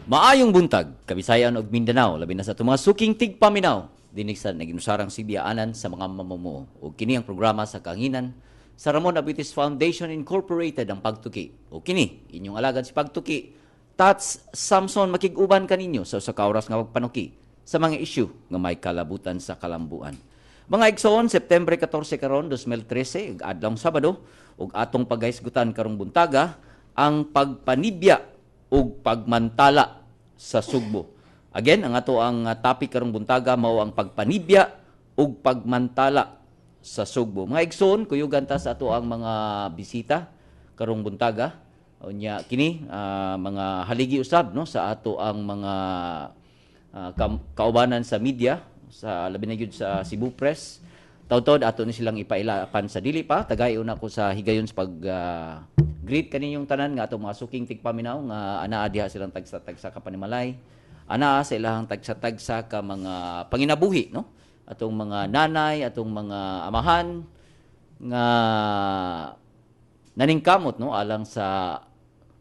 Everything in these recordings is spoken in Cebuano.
Maayong buntag, Kabisayan ug Mindanao, labi na sa atong mga suking tigpaminaw dinhi sa naginusarang sibyaanan sa mga mamumuo. Ug kini ang programa sa kahanginan sa Ramon Aboitiz Foundation Incorporated, ang Pagtuki. Ug kini inyong alagad, si Pagtuki Tats Samson, makig-uban kaninyo sa usa ka oras nga pagpanuki sa mga issue nga may kalabutan sa kalambuan. Mga igsoon, September 14 karon 2013, ug adlawng Sabado, ug atong paghisgutan karong buntaga ang pagpanibya ug pagmantala sa Sugbo. Again, ang ato ang topic karong buntaga mao ang pagpanibya ug pagmantala sa Sugbo. Mga igsoon, kuyugan ta sa ato ang mga bisita karong buntaga. Unya kini mga haligi usab, no, sa ato ang mga kaubanan sa media, sa labi na gyud sa Cebu Press. Tawtod ato ni silang ipaila apan sa dili pa tagay una ko sa higayon sa pag greet kaninyong tanan nga atong mga suking tigpaminaw nga anaa diha silang tagsa-tagsa ka panimalay, anaa sa ilahang tagsa-tagsa ka mga panginabuhi, no, atong mga nanay, atong mga amahan nga naningkamot, no, alang sa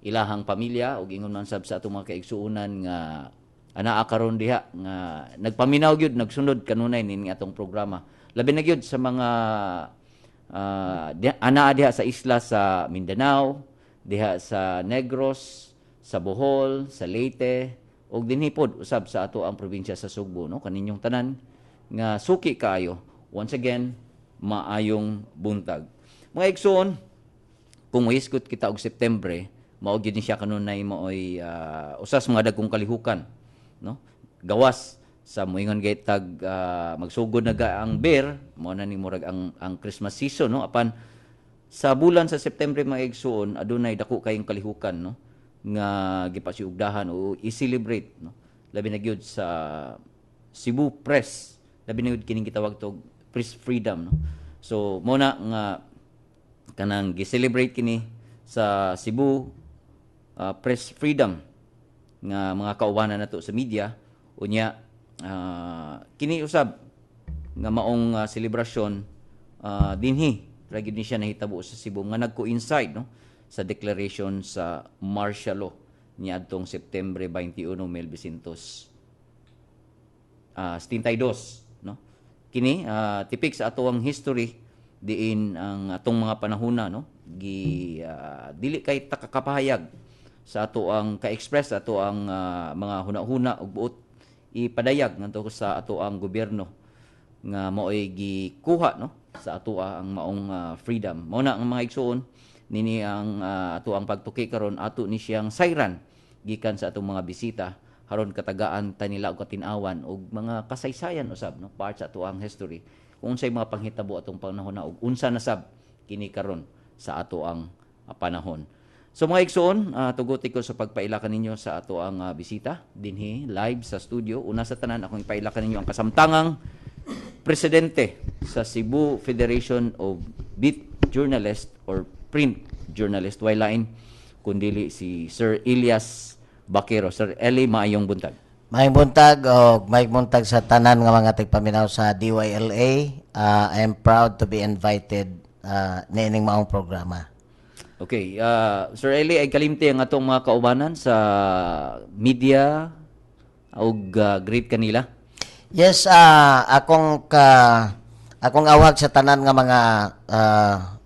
ilahang pamilya, ug ingon man sab sa atong mga kaigsuonan nga anaa karon diha nga nagpaminaw gyud, nagsunod kanunay ning atong programa, labi na gyud sa mga anaa diha sa isla sa Mindanao, diha sa Negros, sa Bohol, sa Leyte, ug dinhi pod usab sa ato ang probinsya sa Sugbo, no. Kaninyong tanan nga suki kaayo, once again, maayong buntag. Mga igsoon, kung mohisgot kita og September, mao gyud ni siya kanunay maoy usa sa mga dagkong kalihukan, no, gawas sa moingon gay tag magsugod na ga ang bear, mao na ni murag ang Christmas season, no. Apan sa bulan sa September, mga igsoon, adunay dako kayong kalihukan, no, nga gipasiugdahan o i-celebrate, no, labi na gyud sa Cebu Press, labi na gyud kining gitawag tog press freedom, no. So mo na nga kanang gi-celebrate kini sa Cebu Press Freedom nga mga kaubanan nato sa media. Unya kini usab nga maong selebrasyon dinhi ra gyud ni siya nahitabo sa Cebu nga nag-coincide, no, sa declaration sa martial law niadtong September 21 1972, no. Kini tipik sa atoang history diin ang atong mga panahona, no, gi dili kay takakapahayag sa ato ang ka-express ato ang mga huna-huna ug buot ipadayag ngadto sa ato ang gobyerno nga maoy gikuha, no, sa ato ang maong freedom. Mao na ang mga igsuon, nini ang ato ang pagtuki karon, ato ni siyang sayran gikan sa atong mga bisita haron katagaan ta nila og katin-awan og mga kasaysayan usab, no, part sa ato ang history kung unsay mga panghitabo atong panahon na ug unsa na sab kini karon sa ato ang panahon. So mga igsoon, tuguti ko sa pagpaila kaninyo sa ato ang bisita dinhi live sa studio. Una sa tanan, akong ipaila kaninyo ang kasamtangang presidente sa Cebu Federation of Beat Journalist or Print Journalist, way lain kundili si Sir Elias Baquero. Sir Eli, maayong buntag. Maayong buntag og maayong buntag sa tanan nga mga tigpaminaw sa DYLA. I am proud to be invited niining maong programa. Okay, Sir Eli, ay kalimti ang atong mga kaubanan sa media og greet kanila. Yes, akong awhag sa tanan nga mga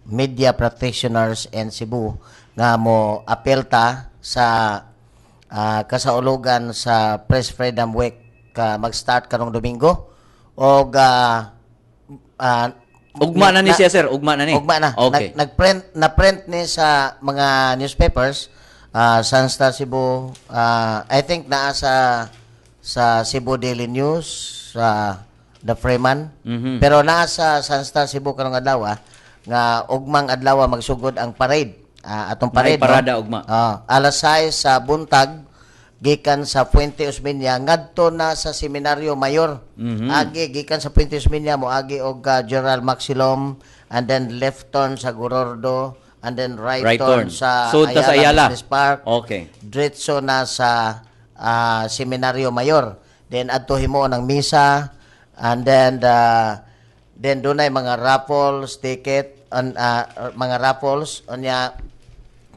media practitioners in Cebu nga mo apil ta sa kasaulugan sa Press Freedom Week ka mag-start karong Domingo og Ugma na ni siya, sir. Ugma na ni. Ugma na. Nag-print na print ni sa mga newspapers, Sunstar Cebu, I think naa sa Cebu Daily News, sa The Freeman. Pero naa sa Sunstar Cebu karong adlaw nga ugmang adlaw magsugod ang parade. Atong Naay parade, parada no? ugma. Alas 6 sa buntag gikan sa Fuente Osmeña ngadto na sa Seminaryo Mayor. Agi gikan sa Fuente Osmeña, moagi og General Maxilom and then left turn sa Gorordo and then right, Right turn turn. sa Sud ta sa Ayala. Business Park. Diretso na sa Seminaryo Mayor. Then adto himuon ang misa and then dunay mga raffles ticket on mga raffles. Unya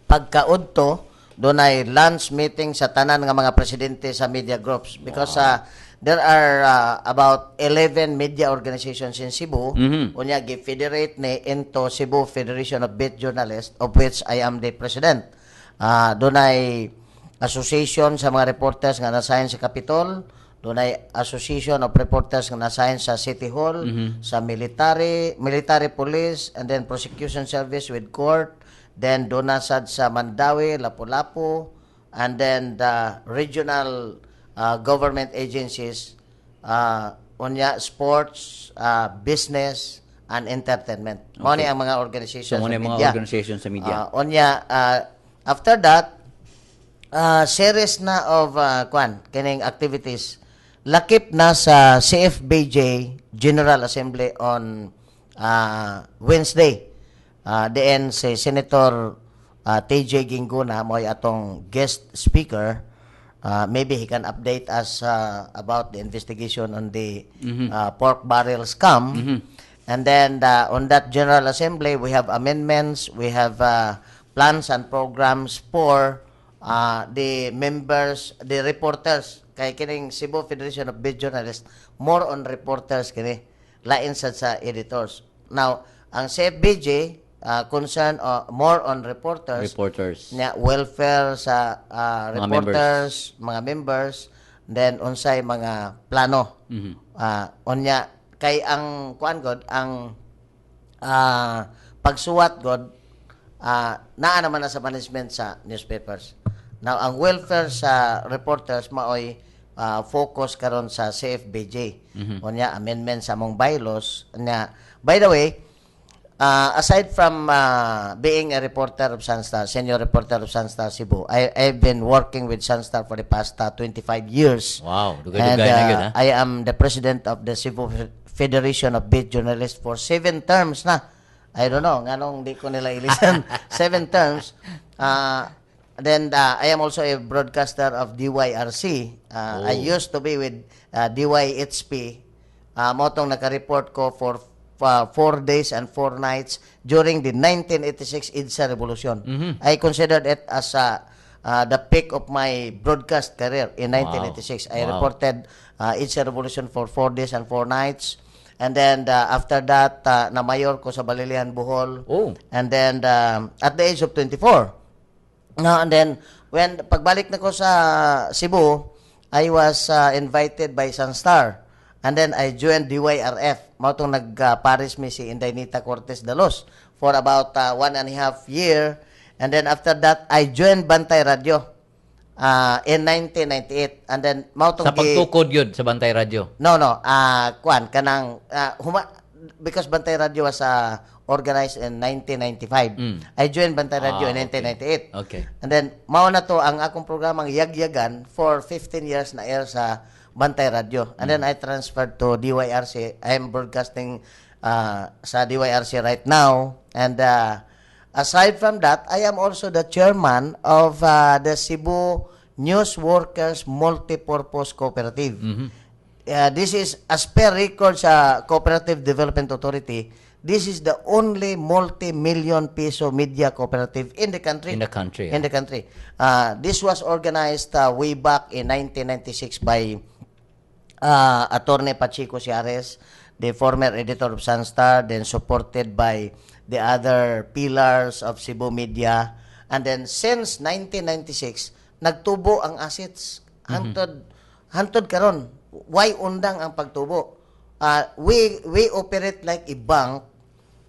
pagkaudto Dunay lunch meeting sa tanan nga mga presidente sa media groups because there are about 11 media organizations in Cebu. Unya gi-federate ni into Cebu Federation of Beat Journalists, of which I am the president. Dunay association sa mga reporters nga na-assign sa Capitol, dunay association of reporters nga na-assign sa City Hall, sa military, military police, and then prosecution service with court, then duna sad sa Mandaue, Lapu-Lapu, and then the regional government agencies, unya sports, business, and entertainment. Mao ni ang mga organizations So, mao sa ni ang mga media. Organization sa media. Unya, after that, series na of kwan kining activities, lakip na sa CFBJ General Assembly on Wednesday. Diin si Senator TJ Guingona mo'y atong guest speaker. Maybe he can update us about the investigation on the pork barrel scam. And then on that General Assembly, we have amendments, we have plans and programs for the members, the reporters. Kay kining Cebu Federation of Beat Journalists, more on reporters kini, lain sad sa editors. Now, ang CFBJ, concern more on reporters. Reporters. Nya welfare sa Mga reporters, mga members, then unsay mga plano. Unya kay ang kuan god, ang pagsuwat god, naa naman na sa management sa newspapers. Now, ang welfare sa reporters maoy focus karon sa CFBJ. Unya amendment sa among bylaws. Nya, by the way, aside from being a reporter of Sunstar, senior reporter of Sunstar Cebu, I've been working with Sunstar for the past 25 years. Wow, And dugay-dugay na gyud, ha? I am the president of the Cebu Federation of Beat Journalists for seven terms na. I don't know, nganong di ko nila ilisan. Seven terms. Then I am also a broadcaster of DYRC. I used to be with DYHP. Mao tong naka-report ko for 4 days and 4 nights during the 1986 EDSA Revolution. I considered it as the peak of my broadcast career in 1986. I reported EDSA Revolution for 4 days and 4 nights. And then after that, na-mayor ko sa Balilihan, Bohol. And then at the age of 24. No, and then when pagbalik na ko sa Cebu, I was invited by Sunstar. And then I joined DYRF. Mao tong nag-pares mi si Inday Nita Cortez Dalos for about 1.5 year. And then after that, I joined Bantay Radio in 1998. And then mao tong Sa pagtukod yun sa Bantay Radio. No. Kuan kanang because Bantay Radio was organized in 1995. I joined Bantay Radio in 1998. And then mao na to ang akong programang Yagyagan for 15 years na air sa Bantay Radio. And then I transferred to DYRC. I am broadcasting sa DYRC right now. And aside from that, I am also the chairman of the Cebu News Workers Multipurpose Cooperative. This is, as per record sa Cooperative Development Authority, this is the only multi-million peso media cooperative in the country. In the country. In the country. This was organized way back in 1996 by Attorney Pachico Seares, the former editor of Sunstar, then supported by the other pillars of Cebu Media. And then since 1996, nagtubo ang assets. Hantod karon. Why undang ang pagtubo? We operate like a bank,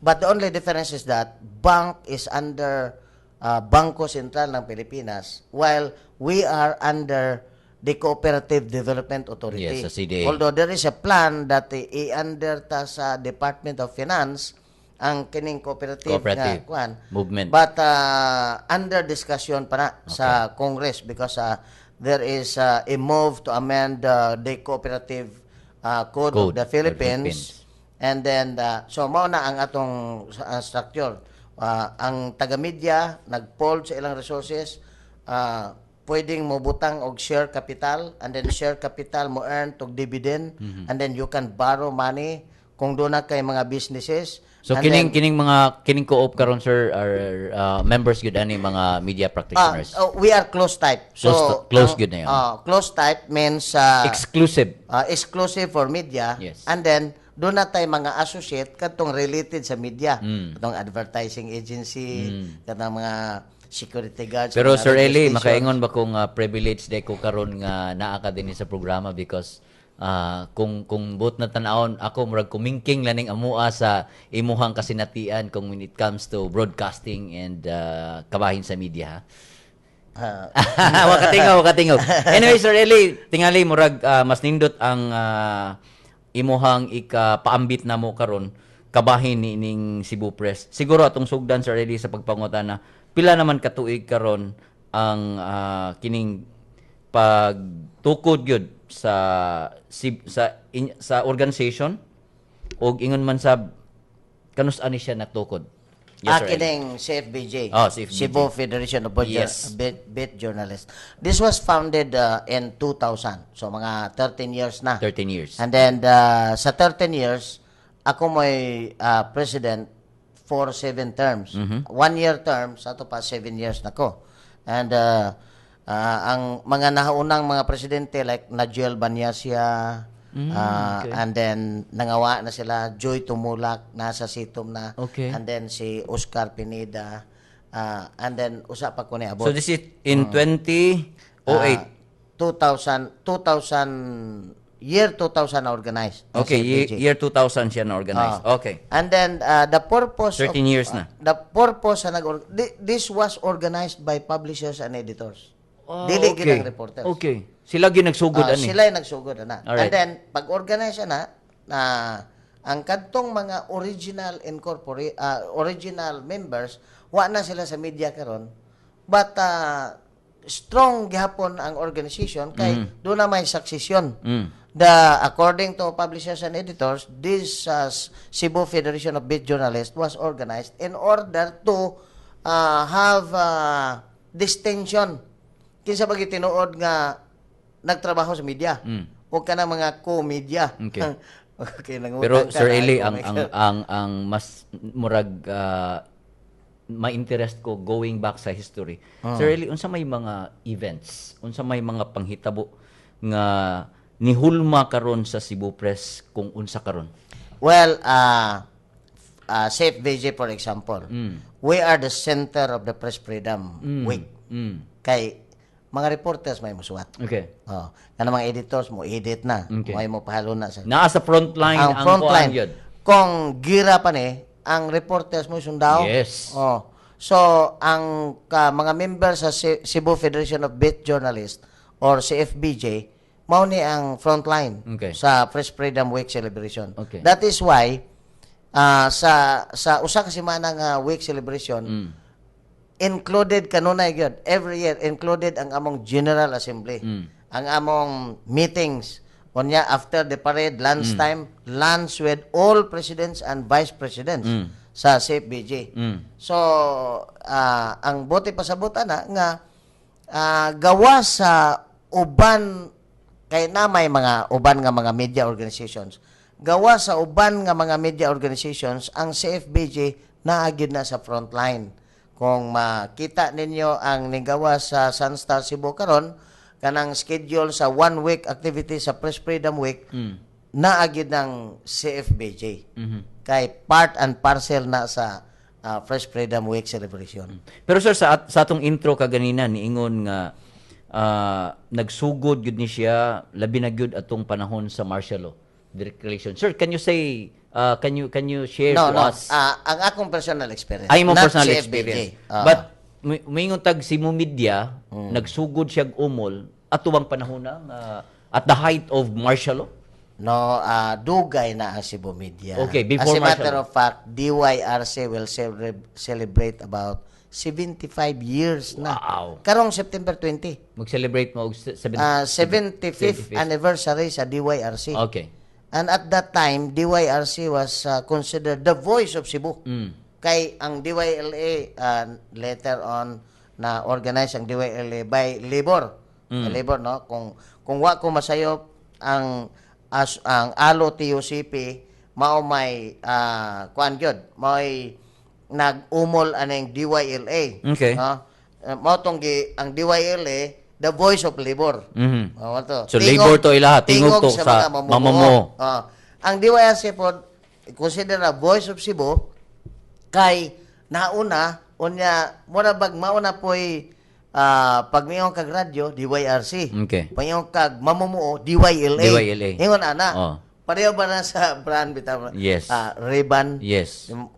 but the only difference is that bank is under Bangko Sentral ng Pilipinas, while we are under the Cooperative Development Authority. Yes, sa CDA. Although there is a plan that i-under ta sa Department of Finance ang kining cooperative, Cooperative nga kuan. Movement. But under discussion pa na sa Congress because there is a move to amend the Cooperative Code of Code the of the Philippines. Philippines. And then so mao na ang atong structure. Ang taga-media nag-pool sa ilang resources, pwedeng mo butang og share capital and then share capital mo earn og dividend and then you can borrow money. Kung duna kay mga businesses. So And kining then, kining mga kining co-op karon, sir, are members gyud ani mga media practitioners? We are close type. So Close gyud na yun. Close type means Exclusive. Exclusive for media. And then duna tay mga associate katong related sa media. Katong advertising agency, katong mga security guards, Pero mga Sir radio Eli, stations. Makaingon ba kung privilege day ko karon nga naa ka dinhi sa programa because kung buot na tan-awon ako, murag kumingking laning amua sa imuhang kasinatian kung when it comes to broadcasting and kabahin sa media, ha? Wa katingog, wa katingog. Anyway, Sir Eli, tingali murag mas nindot ang imuhang ikapaambit na mo karon kabahin ni ining Cebu Press. Siguro atong sugdan, Sir Eli, sa pagpangutana, pila naman katuig karon ang kining pagtukod gyud sa sa organization og ingon man sa kanus ani siya natukod? Yes, Sir Eli. Kining CFBJ. Oh, CFBJ. Cebu Federation of Beat Journalists. This was founded in 2000. So mga 13 years na. 13 years. And then sa 13 years, ako mo'y president for seven terms. One year term, sa ato pa 7 years na ko. And ang mga nahaunang mga presidente like Najuel Banyasia, and then nangawa na sila, Joy Tumulak, nasa Sitom na. And then si Oscar Pineda, and then usa pa ko ni abot. So this is in 2008. 2000, 2000, year 2000 na organized ang Okay, CFBJ. Year 2000 siya na-organize. Okay. And then the purpose 13 of, years na. The purpose sa nag this was organized by publishers and editors. Dili gyud ang reporters. Okay. Sila gyud nagsugod ani. Sila yung nagsugod na. And then pag organize na na ang kadtong mga original incorporate original members, wa na sila sa media karon, but strong gihapon ang organization kay duna may succession. The according to publishers and editors, this Cebu Federation of Beat Journalists was organized in order to have distinction kinsa ba tinuod nga nagtrabaho sa media ug kanang mga co-media. Okay, nangutang Pero ka Sir na, Eli, ang co-media. ang mas murag ma-interest ko going back sa history. Sir Eli, unsa may mga events, unsa may mga panghitabo nga nihulma karon sa Cebu Press kung unsa karon? Well, CFBJ, for example, we are the center of the Press Freedom Week. Kay mga reporters may musuwat. Oh, kanang mga editors mo edit na. May mo pahalo na sa Naa sa front line ang ang, front kuan line. gyud. Kung gira pa ni, ang reporters mo sundao. Oh. So, ang mga member sa Cebu Federation of Beat Journalists or CFBJ, mao ni ang front line sa Press Freedom Week celebration. That is why sa sa usa ka semana nga week celebration, included kanunay gyud every year, included ang among General Assembly. Ang among meetings. Unya after the parade, lunch time, lunch with all presidents and vice presidents sa CFBJ. So ang buot pasabot ana nga gawa sa uban kay na may mga uban nga mga media organizations. Gawa sa uban nga mga media organizations, ang CFBJ naa gyud na sa front line. Kung makita ninyo ang nigawa sa Sunstar Cebu karon, kanang schedule sa one week activity sa Press Freedom Week, naa gyud ng CFBJ. Kay part and parcel na sa Press Freedom Week celebration. Pero sir, sa atong intro kaganina niingon nga nagsugod gyud ni siya labi na gyud atong panahon sa martial law declaration. Sir, can you say can you share No, to no. us? Ang akong personal experience. Ay mo not personal CFBJ. experience. But muingon tag Cebu Media, nagsugod siya umol ato bang panahon na nga at the height of martial law? No, dugay na ang Cebu Media. Okay, before As a matter martial law. of fact, DYRC will celebrate about 75 years na. Karong September 20. Mag-celebrate mo og 75th 75th anniversary sa DYRC. And at that time, DYRC was considered the voice of Cebu. Kay ang DYLA, later on na organize ang DYLA by labor. Labor, no? Kung wa ko masayop ang as, ang ALO TUCP Mao may kuan gyud, mao'y nag-umol aning DYLA. No? Mao tong ang DYLA, the Voice of Labor. Oh, to. So, labor to ilaha, tingog to sa mga mamumuo. mamumuo. Oh. Ang DYRC po, consider a Voice of Cebu kay nauna unya mura bag mauna po'y pag miingon kag radyo, DYRC. Pag miingon kag mamumuo, DYLA. DYLA. Ingon ana. Oh. Pareho ba na sa brand bitaw? Ray-Ban.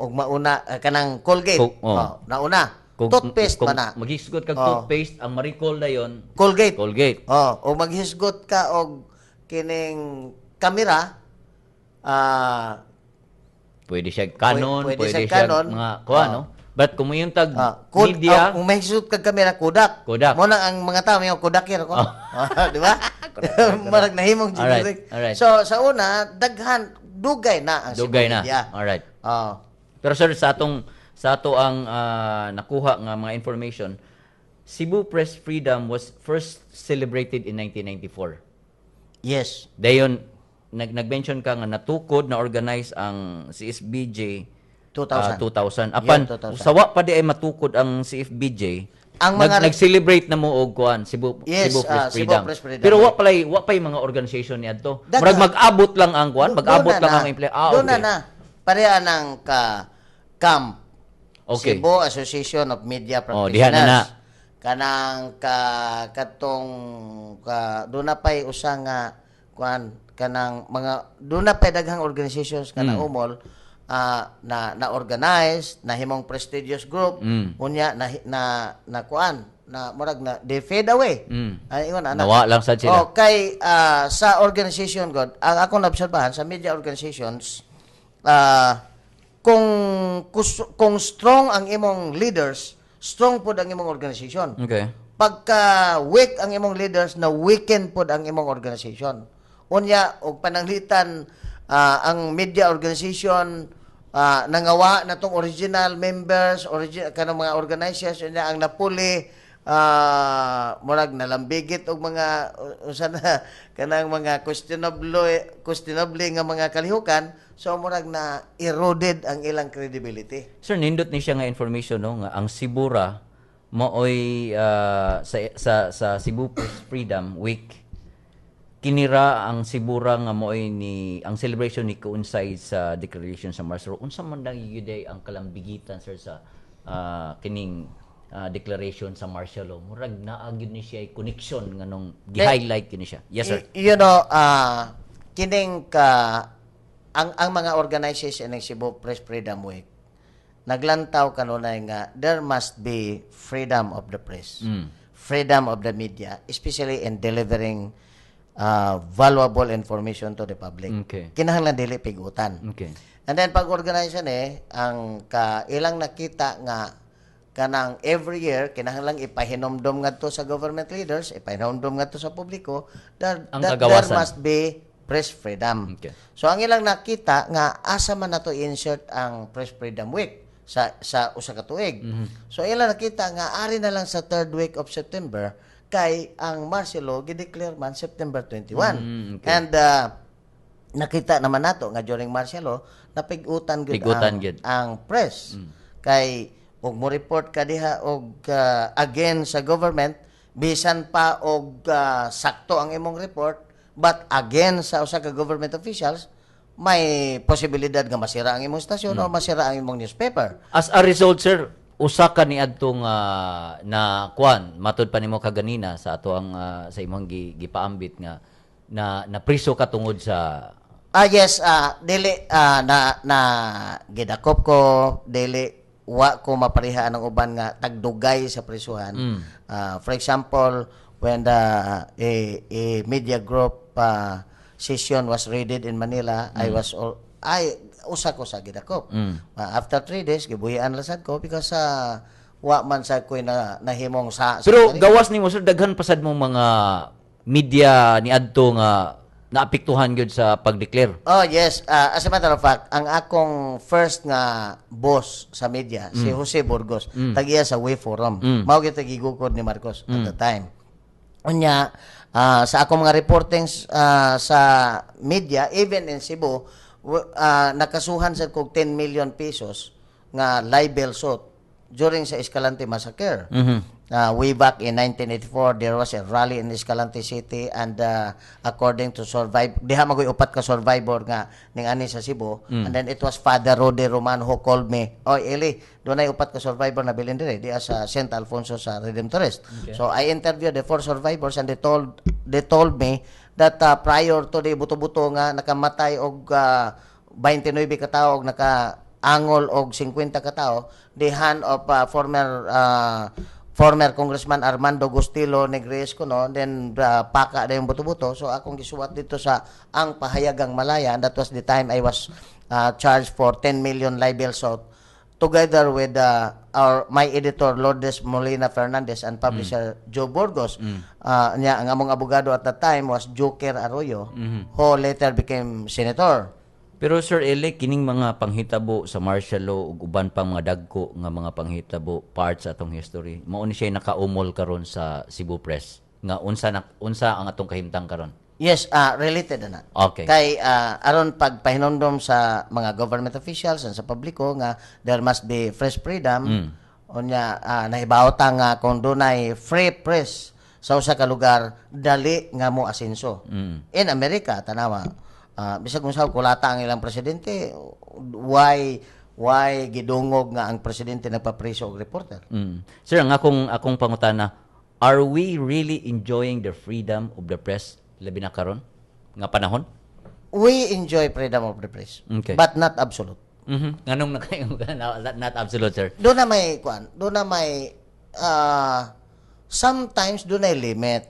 Og mauna kanang Colgate. Oh. Oh, nauna. Toothpaste Kung man na. maghisgot kag toothpaste, ang ma-recall na yon Colgate. Colgate. Oh, o maghisgot ka og kining kamera, Pwede siya Canon, Pwede pwede, siya siya Canon. mga kuha, no? But kung yung tag media, kung maghisgot kag kamera, Kodak. Kodak. Mo na ang mga tao may Kodakir ko. Di ba? Marag nahimong generic. So sa una, daghan dugay na ang Cebu Dugay na. Media. Oh. Pero sir, sa ato ang nakuha nga mga information, Cebu Press Freedom was first celebrated in 1994. Yes. Dayon nag-mention ka nga natukod na organize ang CSBJ 2000. 2000. Apan Year 2000. usawa pa di ay matukod ang CFBJ. Ang mga Nag-celebrate na mo og kuan Cebu Yes, Cebu Press Cebu Freedom. Press Freedom. Pero wa pa'y mga organization niadto. Daghan. Murag mag-abot lang ang kuan, mag-abot Doon lang na ang Doon na okay. na. Pareha ng ka camp. Cebu Association of Media Oh, diha Practitioners. na na. Kanang ka katong ka doon na pa'y usa nga kuan kanang mga doon na pa'y daghang organizations nga naumol na na organize nahimong prestigious group, unya na na na kuan na murag na they fade away. Ay, ingon ana. Nawa lang sad sila. Oh, kay sa organization god, ang akong naobserbahan sa media organizations, kung strong ang imong leaders, strong pod ang imong organization. Pagka weak ang imong leaders, na weaken pod ang imong organization. Unya og pananglitan ang media organization nangawa na tong original members, original kanang mga organizers, unya ang napuli murag nalambigit og mga unsa na kanang mga questionable questionable nga mga kalihukan, so murag na eroded ang ilang credibility. Sir, nindot ni siya nga information, no, nga ang Sibura maoy sa Cebu Press Freedom Week. Kinira ang Sibura nga maoy ni ang celebration ni coincide sa declaration sa martial law. Unsa man lang gyud ang kalambigitan, sir, sa kining declaration sa martial law? Murag naa gyud ni siya connection nganong gi-highlight kini siya. Yes, sir. Kining ka ang mga organization ng Cebu Press Freedom Week naglantaw kanunay nga there must be freedom of the press, freedom of the media, especially in delivering valuable information to the public. Kinahanglan dili pigutan. And then pag organization eh ang ka ilang nakita nga kanang every year kinahanglan ipahinomdom ngadto sa government leaders, ipahinomdom ngadto sa publiko that, Ang that there kagawasan. must be press freedom. So ang ilang nakita nga asa man nato insert ang Press Freedom Week sa usa ka tuig. So ilang nakita nga ari na lang sa third week of September kay ang martial law gideclare man September 21. And nakita naman nato nga during martial law napig-utan gyud Pig-utan ang, gyud. ang press. Kay og mo report ka diha og against sa government, bisan pa og sakto ang imong report, but against sa usa ka government officials, may posibilidad nga masira ang imong stasyon o masira ang imong newspaper. As a result, sir, usa ka niadtong na kuan matud pa nimo kaganina sa ato ang sa imong gipaambit nga na napriso ka tungod sa Ah yes, dili na na gidakop ko, dili wa ko mapareha ang uban nga tagdugay sa prisuhan. For example, when the a media group session was raided in Manila, I was all, I usa ko sa gidakop. After 3 days gibuhian lang sad ko because wa man sa ko na nahimong sa Pero gawas nimo, sir, daghan pasad mo mga media niadto nga naapektuhan gyud sa pag-declare. Oh yes, as a matter of fact, ang akong first nga boss sa media si Jose Burgos, tag-iya sa Way Forum. Mao gyud gigukod ni Marcos at the time. Unya, sa akong mga reportings sa media, even in Cebu, Nakasuhan sa kog 10 million pesos nga libel suit during sa Escalante Massacre. Way back in 1984, there was a rally in Escalante City and according to survive, diha magoy upat ka survivor nga ning ani sa Cebu. And then it was Father Rode Roman who called me, "Oy Eli, dunay upat ka survivor na bilin dire diha sa Saint Alfonso sa Redemptorist." So I interviewed the four survivors and they told me that prior to the buto-buto nga nakamatay og 29 ka tawo og naka-angol og 50 ka tawo, the hand of former Congressman Armando Gustilo Negres kuno, then paka na yung buto-buto. So akong gisuwat dito sa Ang Pahayagang Malaya, and that was the time I was charged for 10 million libel suit together with our my editor Lourdes Molina Fernandez and publisher Joe Burgos. Niya, ang among abogado at that time was Joker Arroyo, who later became senator. Pero Sir Eli, kining mga panghitabo sa martial law ug uban pang mga dagko nga mga panghitabo, parts sa atong history, mao ni siya nakaumol karon sa Cebu Press nga unsa na, unsa ang atong kahimtang karon? Yes, related na. Kay aron pagpahinumdom sa mga government officials and sa publiko nga there must be press freedom. Unya nahibaw ta nga kung dunay free press sa usa ka lugar, dali nga mo asenso. In America, tanawa, bisag kung sa kulata ang ilang presidente, why gidungog nga ang presidente nagpapriso og reporter? Sir, ang akong pangutana, are we really enjoying the freedom of the press labi na karon nga panahon? We enjoy freedom of the press, but not absolute. Nganong not absolute, sir? Doon na may kuan, doon na may sometimes doon ay limit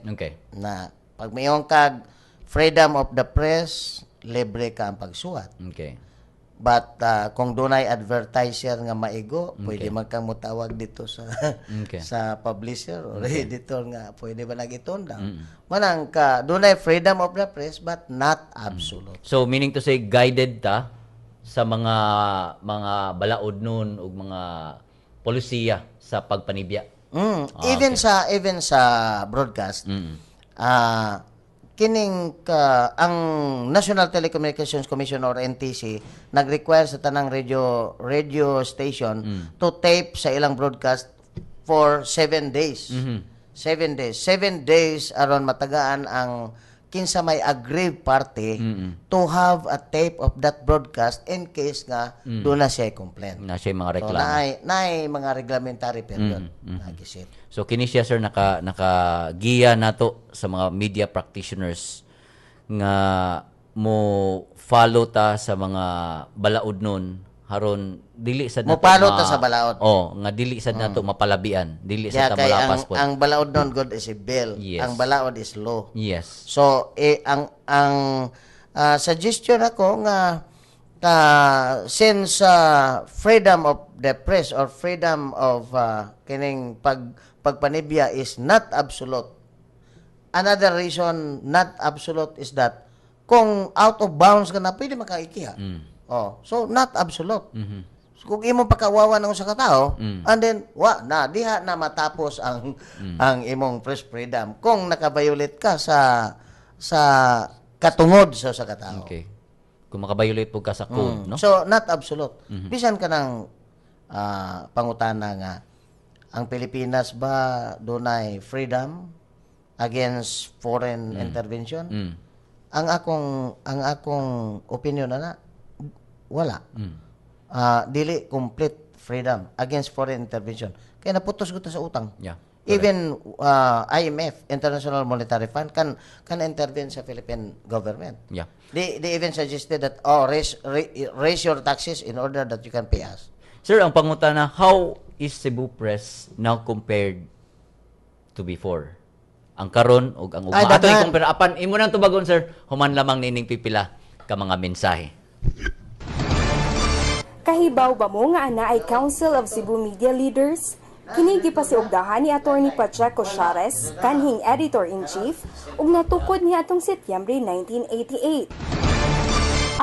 na pag mayong kag freedom of the press, libre ka ang pagsuwat. But kung dunay advertiser nga maigo, pwede man kang mutawag dito sa sa publisher or editor nga pwede ba nagitunda. Manang ka dunay freedom of the press but not absolute. So meaning to say, guided ta sa mga balaod nun ug mga polisiya sa pagpanibya. Even sa broadcast, kining ka, ang National Telecommunications Commission or NTC nag-require sa tanang radio station to tape sa ilang broadcast for 7 days. 7 days. 7 days aron matagaan ang kinsa may aggrieved party to have a tape of that broadcast in case nga doon na siya complaint. Na siya mga So, reklamo. Naay mga reglamentary period na giset. So kini siya, sir, naka giya nato sa mga media practitioners nga mo follow ta sa mga balaod nun haron dili sad Mo nato follow ta sa balaod. Oh, nga dili sad nato mapalabian, dili Kaya sad ta kay ang, malapas pod. ang balaod non good is a bill. Ang balaod is law. So eh, ang suggestion ako nga since freedom of the press or freedom of kining pagpanibya is not absolute. Another reason not absolute is that kung out of bounds ka na, pwede makaikiha. Oh, so not absolute. So, kung imong pakawawa ng usa ka tawo, and then wa na diha na matapos ang imong press freedom kung naka-violate ka sa katungod sa usa ka tawo. Okay. Kung maka-violate po ka sa code, no? So not absolute. Bisan ka ng pangutana nga ang Pilipinas ba dunay freedom against foreign intervention? Ang akong opinion na wala. Dili complete freedom against foreign intervention. Kaya naputos ko ta sa utang. Even IMF, International Monetary Fund, can intervene sa Philippine government. They even suggested that, oh, raise your taxes in order that you can pay us. Sir, ang pangutana, how is Cebu Press now compared to before? Ang karon ug ang ugma. Ay, Ato daghan. I-compare apan imo nang tubagon, sir, human lamang nining pipila ka mga mensahe. Kahibaw ba mo nga ana ay Council of Cebu Media Leaders? Kini gipasiugdahan ni Attorney Pacheco Chares, kanhing Editor-in-Chief, ug natukod niya atong Setyembre 1988.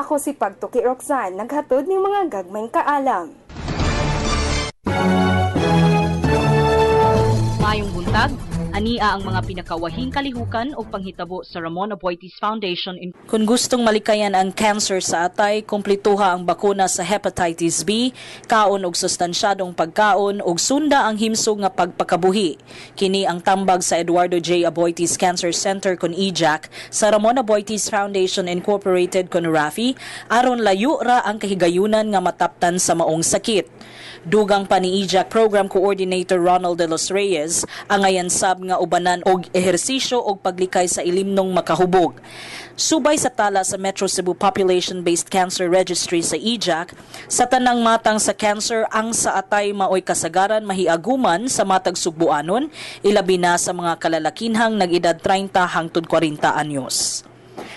Ako si Pagtuki Roxanne, naghatod ning mga gagmayng kaalam. Maayong buntag, Ania ang mga pinakawahing kalihukan o panghitabo sa Ramon Aboitiz Foundation in Kung gustong malikayan ang cancer sa atay, kumplituha ang bakuna sa hepatitis B, kaon og sustansyadong pagkaon ug sunda ang himsog nga pagpakabuhi. Kini ang tambag sa Eduardo J. Aboitiz Cancer Center kon EJAC sa Ramon Aboitiz Foundation Incorporated kon RAFI aron layo ra ang kahigayunan nga mataptan sa maong sakit. Dugang pa ni EJAC Program Coordinator Ronald de los Reyes, angayan sab nga ubanan og ehersisyo og paglikay sa ilimnong makahubog. Subay sa tala sa Metro Cebu Population-Based Cancer Registry sa EJAC, sa tanang matang sa cancer, ang sa atay maoy kasagaran mahiaguman sa matag Sugbuanon, ilabi na sa mga kalalakinhang nag-edad 30 hangtod 40 anyos.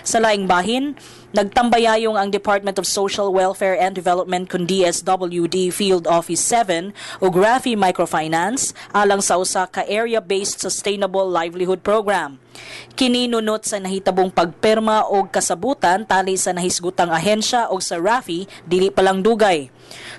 Sa laing bahin, nagtambayayong ang Department of Social Welfare and Development kun DSWD Field Office 7 ug Rafi Microfinance alang sa usa ka area-based sustainable livelihood program. Kini nunot sa nahitabong pagperma og kasabutan tali sa nahisgutang ahensya og sa Rafi dili pa lang dugay.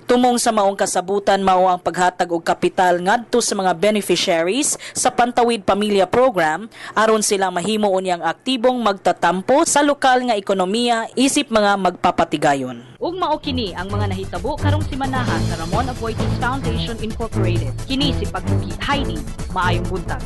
Tumong sa maong kasabutan mao ang paghatag og kapital ngadto sa mga beneficiaries sa Pantawid Pamilya Program aron sila mahimo unyang aktibong magtatampo sa lokal nga ekonomiya isip mga magpapatigayon. Ug mao kini ang mga nahitabo karong simanaha sa Ramon Aboitiz Foundation Incorporated. Kini si Pagtuki Heidi. Maayong buntag.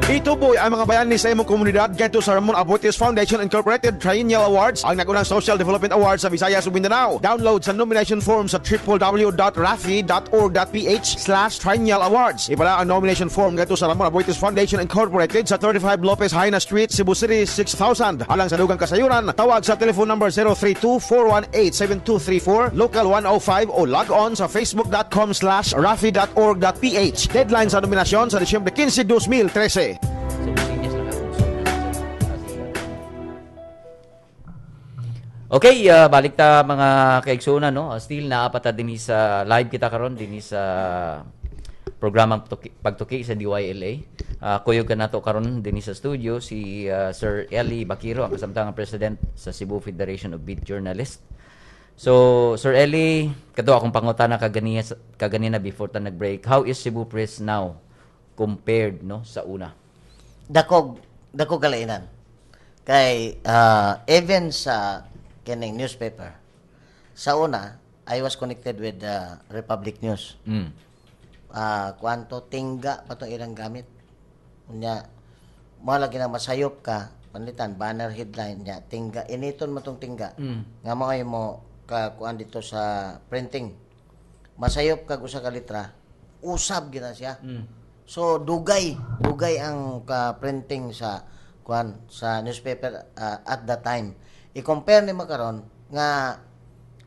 Ituboy ang mga bayani sa imong komunidad ngadto sa Ramon Aboitiz Foundation Incorporated Triennial Awards, ang nagunang Social Development Awards sa Visayas ug Mindanao. Download sa nomination form sa www.rafi.org.ph/triennialawards. Ipala ang nomination form ngadto sa Ramon Aboitiz Foundation Incorporated sa 35 Lopez Jaena Street, Cebu City 6000. Alang sa dugang kasayuran, tawag sa telephone number 032-418-7234, local 105, o log on sa facebook.com/rafi.org.ph. Deadline sa nominasyon sa Disyembre 15, 2013. So, sinyas lang akong sa. Okay, balik ta, mga kaigsuonan, no. Still naa pa ta dinhi sa live kita karon dinhi sa programang Pagtuki sa DYLA. Kuyog ka nato karon dinhi sa studio si Sir Eli Bakiro, ang kasamtangang president sa Cebu Federation of Beat Journalists. So, Sir Eli, kato akong pangutana kaganina before ta nag-break. How is Cebu Press now compared, no, sa una? Dakog dakog kalainan kay even sa kining newspaper, sa una I was connected with the Republic News. Kuanto, tingga pa tong ilang gamit. Unya mo lagi na masayop ka panlitan banner headline nya tingga, initon mo tong tingga nga mo ay mo ka kuan dito sa printing, masayop kag usa ka litra, usab gina siya. So dugay dugay ang ka printing sa kuan sa newspaper at that time. I-compare nimo karon nga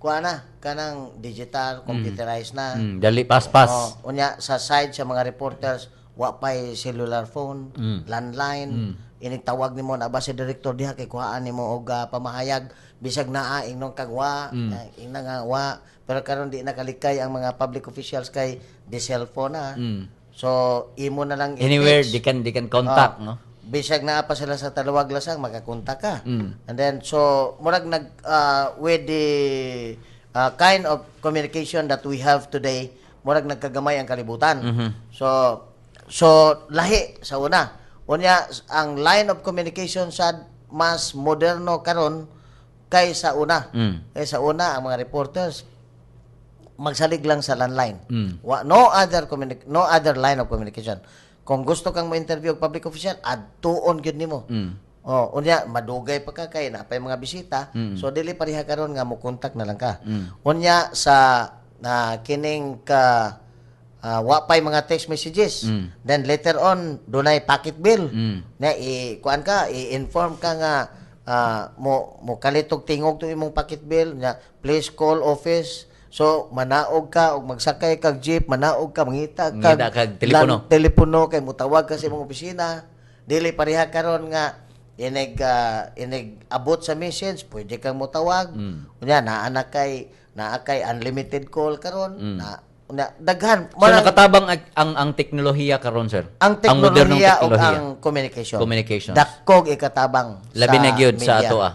kuan na kanang digital, computerized na. Dali, paspas. Oh, unya sa side sa mga reporters, wa pay cellular phone, landline. Inig tawag nimo na ba si director diha kay kuhaan nimo og pamahayag, bisag naa ingnon kag wa, ingna nga wa. Pero karon di nakalikay ang mga public officials kay di cellphone na. So imo na lang Anywhere i-text. they can contact, Oh, no? Bisag naa pa sila sa Talawag Lasang, makakontak ka. And then so murag nag with the kind of communication that we have today, murag nagkagamay ang kalibutan. So lahi sa una. Unya ang line of communication sa mas moderno karon kaysa una. Kaysa una, ang mga reporters magsalig lang sa landline. Wa, no other line of communication. Kung gusto kang mo-interview og public official, adtuon gyud nimo. Oh, unya madugay pa ka kay naa pay mga bisita. So dili pareha karon nga mo contact na lang ka. Unya sa na kining ka wa pay mga text messages. Then later on dunay packet bill. Na i kuan ka, i-inform ka nga mo mo kalitog tingog to imong packet bill nya, please call office. So manaog ka og magsakay kag jeep, manaog ka, mangita kag Mangita kag telepono. Telepono kay mutawag ka sa imong opisina. Dili pareha karon nga inig abot sa message, pwede kang mutawag. Unya naa kay unlimited call karon na. Unya daghan. So nakatabang ang teknolohiya karon, sir. Ang Ang modernong teknolohiya o teknolohiya. ang communication. Communications. Dakog ikatabang Labi sa na gyud sa media. ato ah.